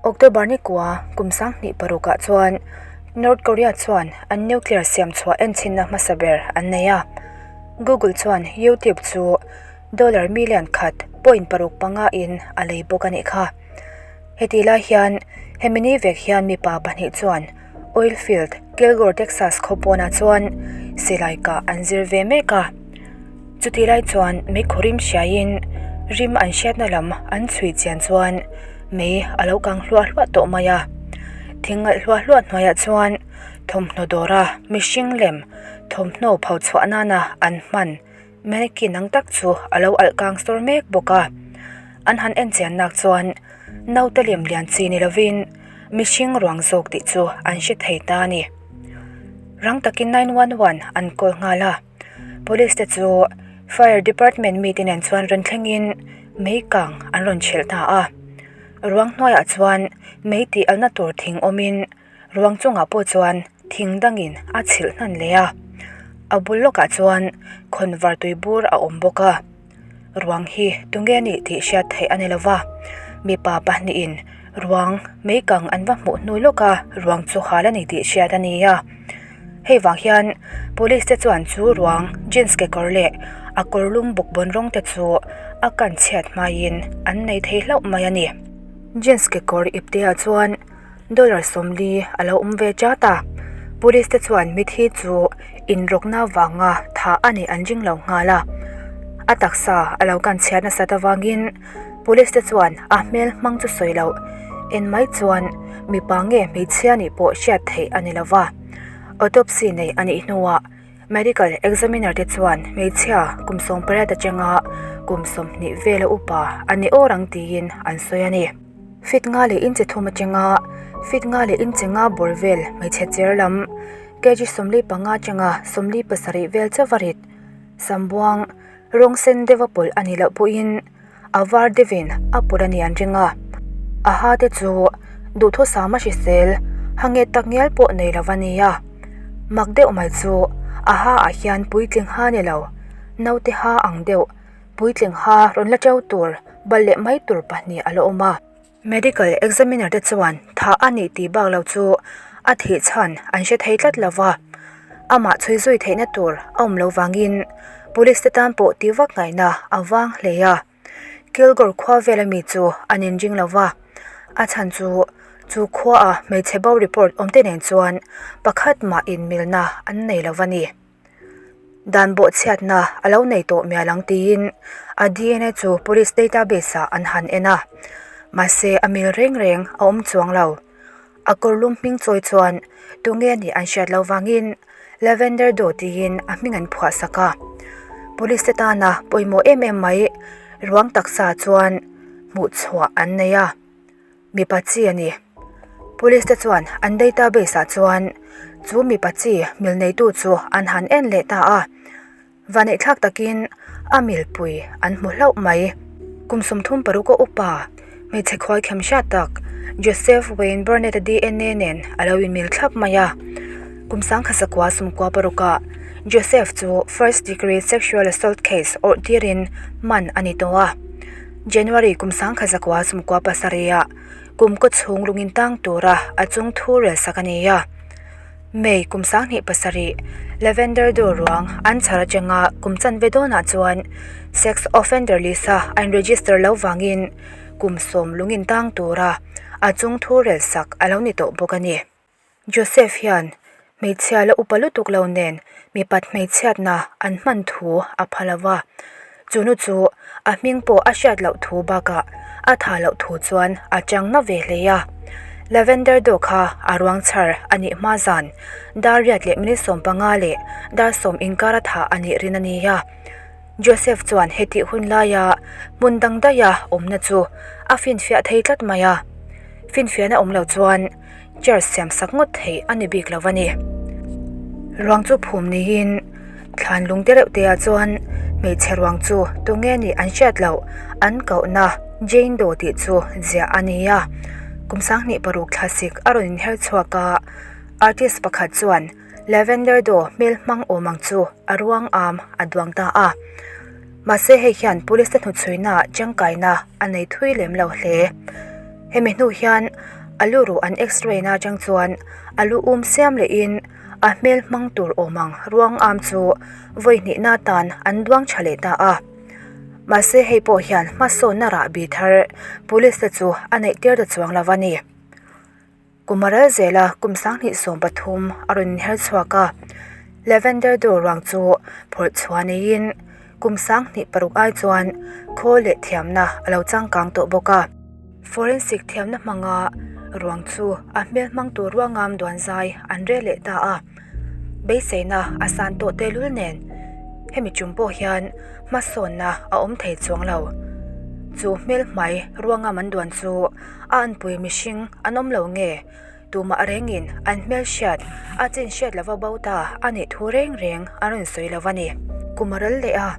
October ni kua kum 20 parukah chuan North Korea chuan an nuclear siam chhuah enchinna hmasa ber an nei a. Google chuan YouTube chu dollar million khat point paruk panga in a lei bawk a nih kha. Heti lai hian hemi ni vek hian mipa pahnih chuan oil field Kilgore, Texas khaw pawnah chuan silai kah an zir ve mek a. Chuti lai chuan meikhaw rim hriaiin rim an hriatna lam an chhui chian chuan mei a lo kang hluah hluah tawh mai a. Thing ngalh hluah hluah hnuaiah chuan thawmhnaw dawra mihring lem thawmhnaw pho chhuah nana an hman mannequin ang tak chu a lo alh kang sawr mek bawk a. An han en chian nak chuan naute lem lian chi ni lovin mihring ruang zawk tih chu an hre thei ta a ni. Rang takin 911 an call nghal a. Police te chu Fire Department mite nen chuan rawn thlengin mei kang an rawn chhelh ta a. Ruang hnuaiah chuan mei tih alna tur thing awmin ruang chungah pawh chuan thing dangin a chhilh hnan leh a. A bul lawkah chuan khawnvar tui bur a awm bawk a. Ruang hi tunge a nih tih hriat theih a ni lova, mipa pahnihin ruang mei kang an va hmuh hnu lawka ruang chu hal a ni tih hriat a ni a. Hei vang hian police te chuan chu ruang jeans kekawr leh a kawr lum bawkbawn rawng te chu a kan chhiat hmaiin an nei thei hlauh mai a ni. Jeans kekawr ipte ah chuan dollar sawmli a lo awm ve chat a, police te chuan mithi chu inrawkna vanga thah a nih an ring lo nghal a, a taksa a lo kan chhiat nasat avangin police te chuan a hmel hmang chu sawi loh en mai chuan mipa nge hmeichhia nih pawh hriat theih a ni lo va, autopsy nei a nih hnuah medical examiner te chuan hmeichhia kum 18 atanga kum 20 vela upa a ni awr ang tiin an sawi a ni. Feet nga leh inchi thum atanga feet nga leh inchi nga bawr vel hmeichhe cher lam kg 45 atanga 47 vel chauh a rit. Sambuang rawng sen deuh a pawlh a nih loh pawhin a var deuhin a pawlh a ni an ring a. A ha te chu duhthusam a hrisel hange tak ngial pawh nei lo a ni a. Mak deuh mai chu a ha ah hian puitling ha ni lo naute ha ang deuh Puitling ha rawn la teu tur bal leh mai tur pahnih a la awm a. Medical examiner te chuan thah a nih tih bak lo chu a thih chhan an hre thei tlat lo va, amah chhui zui theihna tur a awm lo vangin police te tan pawh tih vak ngaihna a vang hle a. Kilgore khua vela mi chu an inring lo va, a chhan chu chu khuaa hmeichhe bo report awmte nen chuan pakhat mah inmilna an nei lo va ni. Dan bawhchhiatna a lo nei tawh mial ang tiin a dna chu police database ah an han en a, mahse a mil reng reng a awm chuang lo. A kawrlum hming chawi chuan tunge nih an hriat loh vangin Lavender Doe tiin a hming an phuah sak a. Police te tana pawimawh em em mai ruang taksa chuan hmuhchhuah an nei a. Mipa chi a ni. Police te chuan an database ah chuan chu mipa chi mil neitu chu an han en leh ta a. Vaneihthlak takin a milpui an hmu hlauh mai. Kum 36 a upa hmeichhe khuai khem hriat tak Joseph Wayne Burnett-a dna nen a lo inmil thlap mai a. Kum 1996 ah Joseph chu first degree sexual assault case awrh tirin man a ni tawh a. January kum 1997 ah kum kaw chhung lungin tang tura a chung thu rel sak a ni a. May kum 27 Lavender Doe ruang an chhar atanga kum chanve dawnah chuan sex offender list a an register lo vangin kum 10 lungin tang tura a chung thu rel sak a lo ni tawh bawk a ni. Joseph hian hmeichhia la upa lutuk lo nen mipat hmeichhiatna an hman thu a pha lo va, chu nu chu a hming pawh a hriat loh thu bakah a tha loh thu chuan a chang na ve hle a. Lavender Doe kha a ruang chhar a nih hma zan dar riat leh minute 15 leh dar 10 inkara thah a nih rin a ni a. Joseph chuan hetih hun laia hmun dang daiha awmna chu a finfiah thei tlat mai a, finfiahna awm lo chuan Chair siam sak ngawt theih a ni bik lo a ni. Ruang chu phum niin thlan lung te reuh te ah chuan hmeichhe ruang chu tunge nih an hriat loh an kohna Jane Doe tih chu ziah a ni a. Kum 26 thlasik a rawn inher chhuak a, artist pakhat chuan Lavender Doe hmel hmang awm ang chu a ruang am a duang ta a. Mahse hei hian police te hnuchhuina tangkaina a nei thui lem lo hle. Hemi hnu hian a lu ruh an x-ray na atang chuan a lu um siam lehin a hmel hmang tur awm ang ruang am chu vawi hnihna atan an duang tha leh ta a. Mahse hei pawh hian hmasawnna rahbi thar police te chu a neih tir ta chuang lo a ni. Kum a ral zel a, kum 2013 a rawn inher chhuak a, Lavender dawr ruang chu phawrh chhuah neiin kum 2006 ai chuan khawl leh thiamna a lo changkang tawh bawk a. Forensic thiamna hmanga ruang chu a hmel hmang tur ruangam duan zai an rel leh ta a, beiseina a san tawh tehlul nen hemi tum pawh hian hmasawnna a awm thei chuang lo. Chu hmel hmai ruangam an duan chu a anpui mihring an awm lo nge? Tumah rengin an hmelhriat a chin hriat lova bo ta a nih thu reng reng an rawn sawi lo a ni. Kum a ral leh a,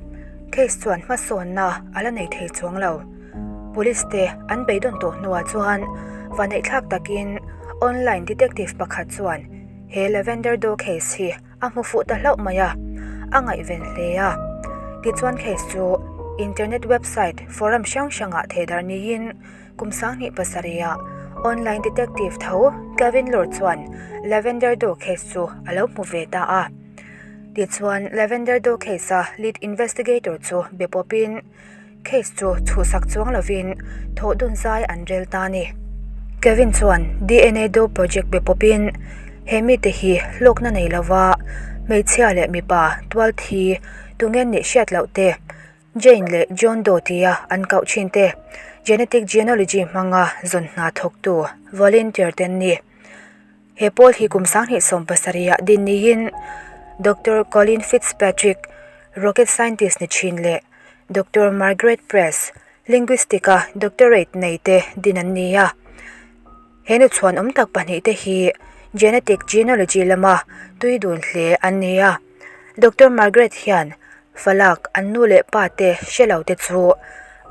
case chuan hmasawnna a la nei thei chuang lo. Police te an beidawn tawh hnuah chuan vaneihthlak takin online detective pakhat chuan he Lavender Doe case hi a hmu fuh ta hlauh mai a, a ngaihven hle a. Tichuan case chu internet website forum hrang hrangah theihdar niin Kum 2007-ah online detective tho Gavin Lord chuan Lavender Doe case chu a lo hmu ve ta a. Tichuan Lavender Doe case-a lead investigator chu be pawpin case chu chhuhsak chuang lovin thawh dun zai an rel ta a ni. Gavin chuan DNA Doe project be pawpin he mite hi hlawkna nei lova hmeichhia leh mipa tualthi tungen nih hriat loh te Jane leh John Doe tia an koh thin te, genetic genealogy hmanga zawn hna thawktu volunteer te an ni. He pawl hi kum 2017 ah din niin Doctor Colin Fitzpatrick, rocket scientist ni thin leh Doctor Margaret Press, linguistic a doctorate nei te din an ni a. He nu chhuan awm tak pahnihte hi genetic genealogy lama tui dun hle an ni a. Doctor Margaret hian falak an nu leh pa te hre lo te chu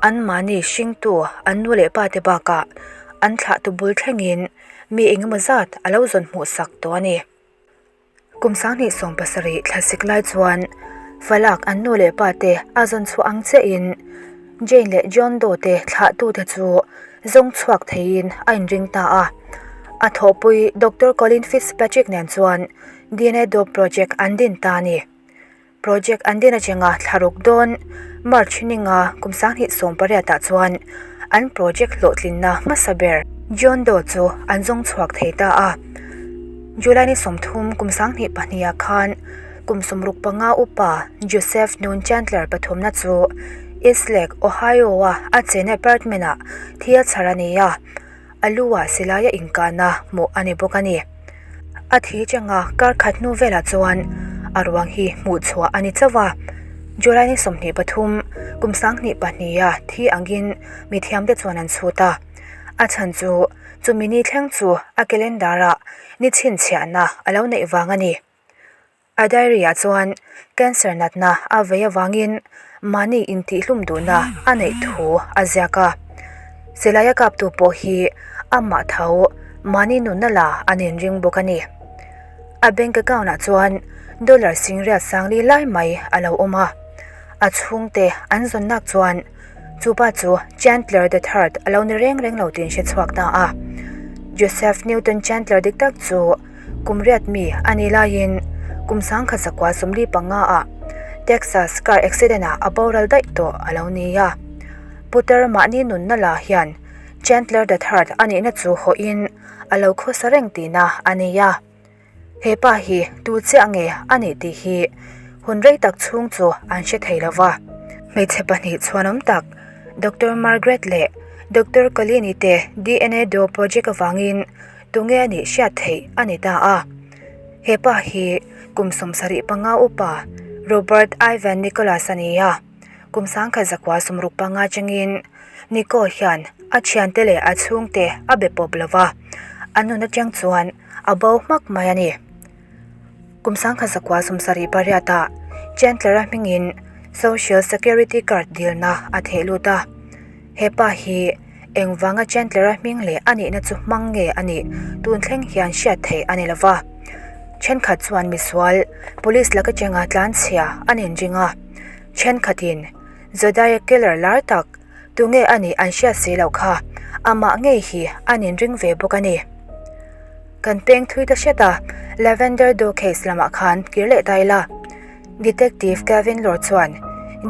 anmahni hringtu an nu leh pa te bakah an thlahtu bul thlengin mi engemaw zat a lo zawn hmuh sak tawh a ni. Kum 2017 thlasik lai chuan falak an nu leh pa te a zawn chhuah ang chiahin Jane leh John Doe te thlahtute chu zawng chhuak theiin a inring ta a. A thawhpui Doctor Colin Fitzpatrick nen chuan DNA Doe Project an din ta a ni. Project an din atanga thla ruk dawn March ninga kum 2018 ah chuan an project hlawhtlinna hmasa ber John Doe chu an zawng chhuak thei ta a. July ni 30 kum 2002 ah khan kum 65 upa Joseph Noon Chandler pathumna chu Eastlake, Ohio-a a chena apartment-ah thi a chhar a ni a. A lu-ah silaia inkahna hmuh a ni bawk a ni. A thi changa kar khat hnu velah chuan a ruang hi hmuh chhuah a ni chauh a. July ni 23, kum 2002-a thi angin mithiamte chuan an chhut a. A chhan chu chumi ni thleng chu a calendar-ah ni chhinchhiahna a lo neih vang a ni. A diary-ah chuan cancer natna a vei avangin mahni intihhlum duhna a neih thu a ziak a. Silaia kaptu pawh hi amah tho mahni nunna la an inring bawk a ni. A bank account-ah chuan dollar singriat sangli lai mai a lo awm a. A chhungte an zawnnak chuan chupa chu Chandler the Third a lo ni reng reng lo tih an hre chhuak ta a. Joseph Newton Chandler dik tak chu Kum riat mi a nih laiin kum 1945 ah Texas car accident ah a boral daih tawh a lo ni a. Putar mahni nunna la hian Chandler the Third a nihna chu hawhin a lo khawsa reng tihna a ni a. He pa hi tu chiah nge a nih tih hi hun rei tak chhung chu an hre thei lo va. Hmeichhe pahnih chhuanawm tak Doctor Margaret leh Doctor Colleen-i te DNA Doe project avangin Tunge a nih hriat theih a ni ta a. He pa hi kum 75 upa Robert Ivan Nicholas a ni a. Kum 1965 changin Nico hian a thiante leh a chhungte a be pawp lo va, a nun atang chuan a bo hmak mai a ni. Kum 1978 ah Chandler-a hmingin Social Security Card dilna a theh lut a. He pa hi engvanga Chandler-a hming leh a nihna chu hmang nge a nih tun thleng hian hriat theih a ni lo va. Thenkhat chuan misual, police laka chenga tlanchhia an inring a. Thenkhatin Zodiac Killer lar tak. Tunge a nih an hriat si loh kha, amah ngei hi an inring ve bawk a ni. Kan peng thui ta hret a, Lavender Doe case lamah khan kir leh ta ila. Detective Gavin Lord chuan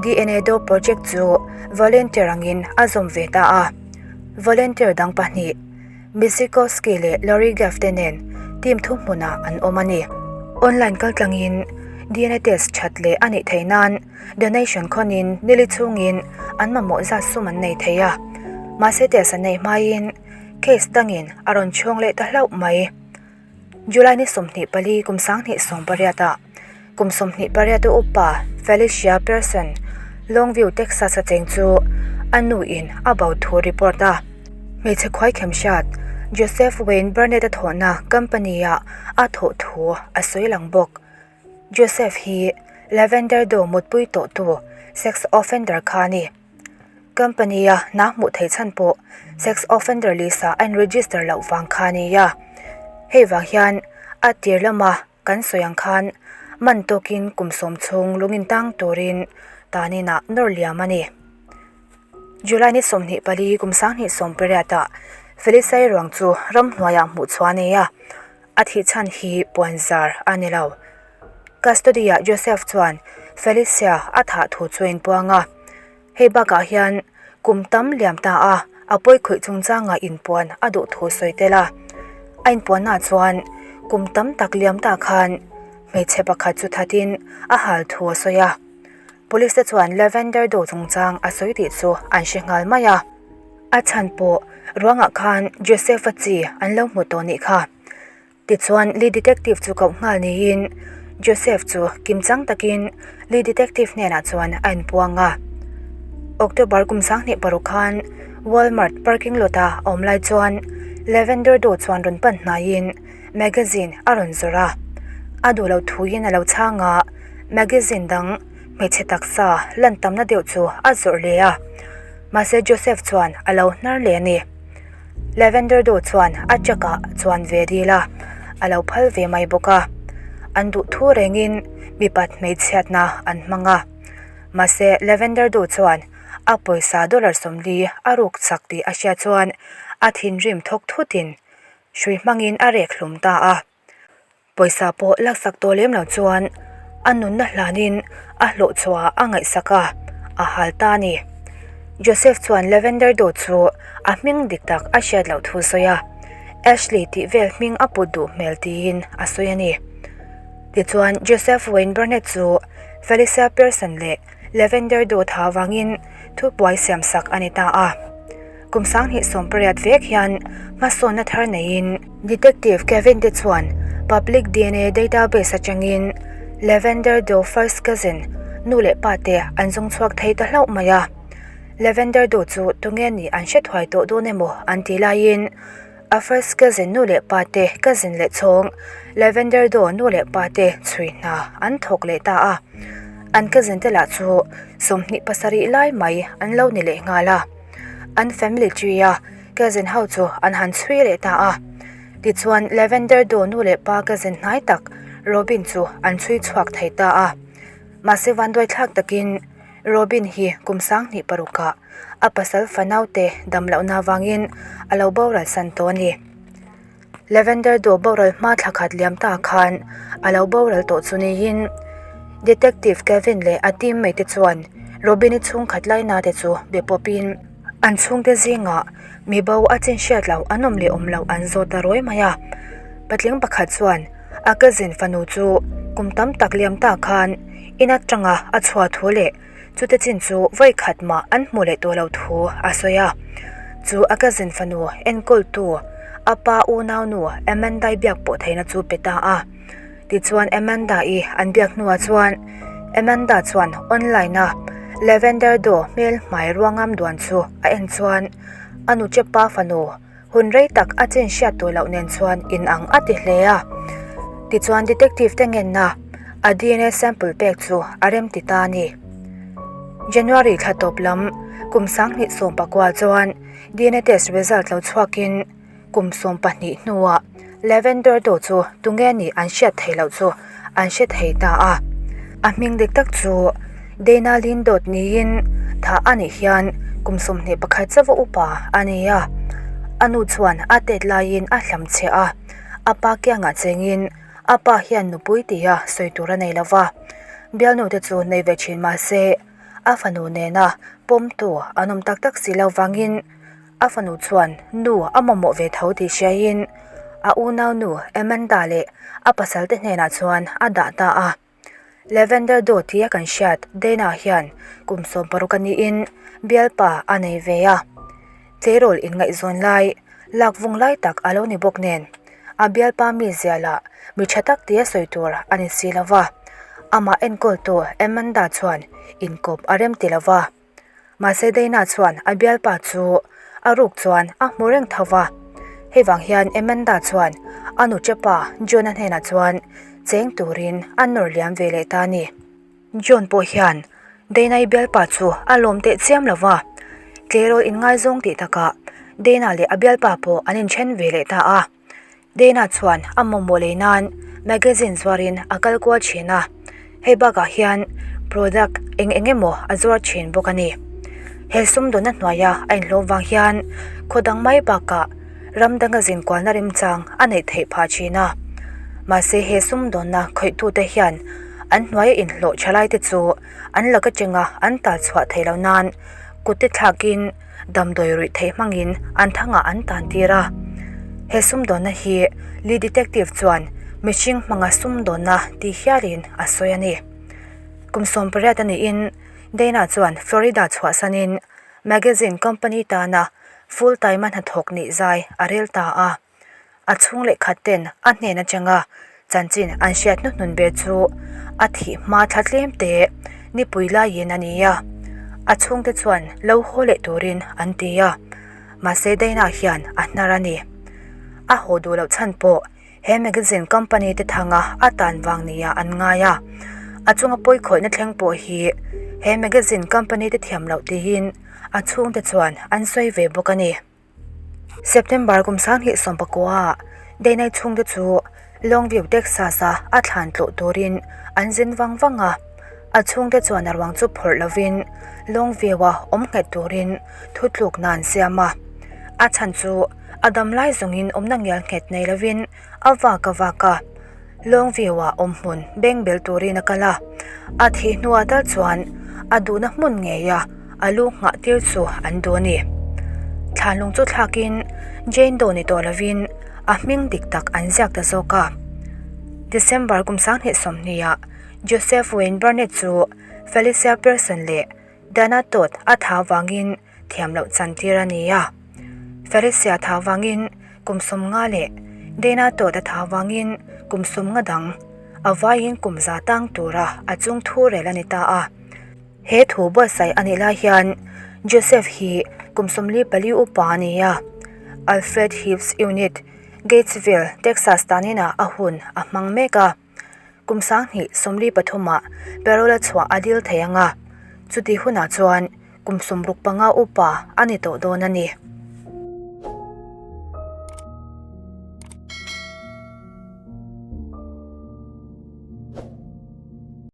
DNA Doe project chu volunteer angin a zawm ve ta a. Volunteer dang pahnih, Mizikowski leh Laurie Gaff te nen team thuhmunah an awm a ni. Online kaltlangin DNA test that leh a nih theih nan donation khawnin nili chhungin an mamawh zat sum an nei thei a. Mahse test an neih hmain case dangin a rawn chhawng leh ta hlauh mai. July ni 24 kum 2018 ah kum 28 a upa Felicia Pearson, Longview, Texas a cheng chu a nu in a bo thu report a. Hmeichhe khuaikhem hriat Joseph Wayne Burnett a thawhna company ah a thawh thu a sawi lang bawk. Joseph hi Lavender Doe mutpui tawhtu sex offender kha a ni. Company a hna hmuh theih chhan pawh sex offender list ah a in register loh vang kha a ni a. Hei vang hian a tir lama kan sawi ang khan man tawkin kum sawm chhung lungin tang turin tanin ah nawr liam a ni. July ni 24 kum 2018 ah Felisai ruang chu ramhnuaiah hmuh chhuah a ni a, a thih chhan hi puanzar a ni lo. Custody ah Joseph chuan Felicia a thah thu chu a inpuang a, hei bakah hian kum tam liam ta a a pawi khawih chungchangah inpuan a duh thu sawi tel a. A inpuannaah chuan kum tam tak liam ta khan hmeichhe pakhat chu thatin a hal thu a sawi a. Police te chuan Lavender Doe chungchang a sawi tih chu an hre nghal mai a. A chhan pawh ruangah khan Joseph-a chi an lo hmu tawh nih kha. Tichuan Lee Detective chu koh nghal niin Joseph chu kimchang takin Lee Detective hnenah chuan a inpuang a. October kum 26 khan Walmart parking lot a a awm lai chuan Lavender Doe chuan rawn pan hnaiin magazine a rawn zawrh a. A duh loh thuin a lo chhang a, magazine dang hmeichhe taksa lan tamna deuh chu a zawrh leh a. Mahse Joseph chuan a lo hnar leh a ni. Lavender Doe chuan a truck ah chuan ve dil a, a lo phal ve mai bawk a. An duh thu rengin mipat hmeichhiatna an hmang a. Mahse Lavender Doe chuan a pawisa dollar 40 a ruk chak tih a hriat chuan a thinrim thawk thutin hrui hmangin a rek hlum ta a. Pawisa pawh laksak tawh lem lo chuan a nunna hlanin a hlawh chhuah a ngaihsak a, a hal ta a ni. Joseph chuan Lavender Doe chu a hming dik tak a hriat loh thu sawi a, Ashley tih vel hming a put duh hmel tiin a sawi a ni. Tichuan Joseph Wayne Burnett chu Felicia Pearson leh Lavender Doe tha vangin thubuai siamsak a ni ta a. Kum 2018 vek hian hmasawnna thar neiin, Detective Kevin te chuan Public DNA database atangin Lavender Doe first cousin nu leh pa te an zawng chhuak thei ta hlauh mai a. Lavender Doe chu tunge nih an hre thuai tawh dawn emaw an tih laiin a first cousin nu leh pa te cousin leh chhawng Lavender Doe nu leh pa te chhui hna an thawk leh ta a. An cousin te lah chu 27 lai mai an lo ni leh nghal a. An family tree a cousin ho chu an han chhui leh ta a. Tichuan Lavender Doe nu leh pa cousin hnai tak Robin chu an chhui chhuak thei ta a. Mahse vanduai thlak takin Robin hi kum 26 ah a pasal fanau te dam lohna avangin a lo boral san tawh a ni. Lavender Doe boral hma thla khat liam ta khan a lo boral tawh chu niin Detective Kevin leh a teammate te chuan Robin-i chhungkhat laina te chu be pawpin an chhungte zingah mi bo a chin hriat loh an awm leh awm loh an zawt ta rawi mai a. Patling pakhat chuan a cousin fanu chu kum tam tak liam ta khan in atanga a chhuah thu leh chute chin chu vawi khat mah an hmu leh tawh lo thu a sawi a. Chu a cousin fanu enkawltu a pa unaunu Amanda-i biak pawh theihna chu pe ta a. Tichuan Amanda-i an biak hnuah chuan Amanda chuan online a Lavender Doe hmel hmai ruangam duan chu a en chuan a nu chepa fanu hun rei tak a chin hriat tawh loh nen chuan inang a ti hle a. Tichuan detective te ngenna a DNA sample pek chu a rem ti ta a ni. January thla tawp lam kum 2019 chuan DNA test result lo chhuakin kum 12 hnuah Lavender Doe chu tunge nih an hriat theih loh chu an hre thei ta a. A hming dik tak chu Dana Lynn Dodd niin thah a nih hian kum 21 chauha upa a ni a. A nu chuan a tet laiin a hlamchhiah a, a pa kiangah chengin a pa hian nupui tia sawi tur a nei lo va. Bialnu te chu nei ve thin mah se a fanu nena pawmtu an awm tak tak si lo vangin a fanu chuan nu a mamawh ve tho tih hriaiin a unaunu Amanda leh a pasalte hnenah chuan a dah ta a. Lavender Doe tia kan hriat Dana hian kum 60 a niin bialpa a nei ve a. Tleirawl inngaihzawn lai, lak vung lai tak a lo ni bawk nen a bialpa mizia lah mi tha tak tia sawi tur a ni si lo va. Amah enkawltu Amanda chuan inkawp a rem ti lo va. Mahse Dana chuan a bialpa chu a ruk chuan a hmu reng tho va. Hei vang hian Amanda chuan a nuchepa John-a hnenah chuan cheng turin a nawr liam ve leh ta a ni. John pawh hian Dana-i bialpa chu a lawm teh chiam lo va. Tleirawl inngaizawng tih takah Dana leh a bialpa pawh an inthen ve leh ta a. Dana chuan a mamawh lei nan magazine zuarin a kal kual thin a, hei bakah hian product eng eng emaw a zuar thin bawk a ni. He sumdawnna hnuaia a inhlawm vang hian khaw dang mai bakah ram danga zin kualna remchang a neih theih phah thin a. Mahse he sumdawnna khawihtute hian an hnuaia inhlawh tha laite chu an laka chenga an tal chhuah theih loh nan kut te thlakin Damdawi ruih theih hmangin an thangah an tan tir a. He sumdawnna hi Lee Detective chuan mihring hmanga sumdawnna tih hialin a sawi a ni. Kum 18 a niin Dana chuan Florida chhuahsanin magazine company tana full time a hnathawk nih zai a rel ta a. A chhung leh khat ten a hnen atanga chanchin an hriat hnuhnun ber chu a thih hma thla tlem te nipui laiin a ni a. A chhungte chuan lo haw leh turin an ti a, mahse Dana hian a hnar a ni. A haw duh loh chhan pawh he magazine company te thanga a tan vang nia an ngai a. A chunga pawikhawihna thleng pawh hi he magazine company te thiam loh tiin a chhungte chuan an sawi ve bawk a ni. September kum 2019 ah Dana chhungte chu Longview, Texas a a thlan tlawh turin an zin vang vang a. A chhungte chuan a ruang chu phawrh lovin Longview a awm nghet turin thutlukna an siam a. A chhan chu a dam lai zawngin awmna ngial nghet nei lovin a vak a vak a. Longview-ah awm hmun beng bel turin a kal a, a thih hnuah tal chuan a duhna hmun ngeia a lu nghah tir chu an duh a ni. Thlanlung chu thlakin Jane Doe ni tawh lovin a hming dik tak an ziak ta zawk a. December kum 2020ah Joseph Wayne Burnett chu Felicia Pearson leh Dana Todd a tha vangin thiam loh chan tir a ni a. Felicia tha vangin kum 50 leh Dana Todd a tha vangin kum 50 dang a vaiin kum za tang tura a chung thu rel a ni ta a. He thu buatsaih a nih lai hian Joseph hi kum 44 upa a ni a. Alfred Hibbs Unit, Gatesville, Texas tanin ah a hun a hmang mek a. Kum 2023 ah parole a chhuah a dil thei ang a, chutih hunah chuan kum 65 upa a ni tawh dawn a ni.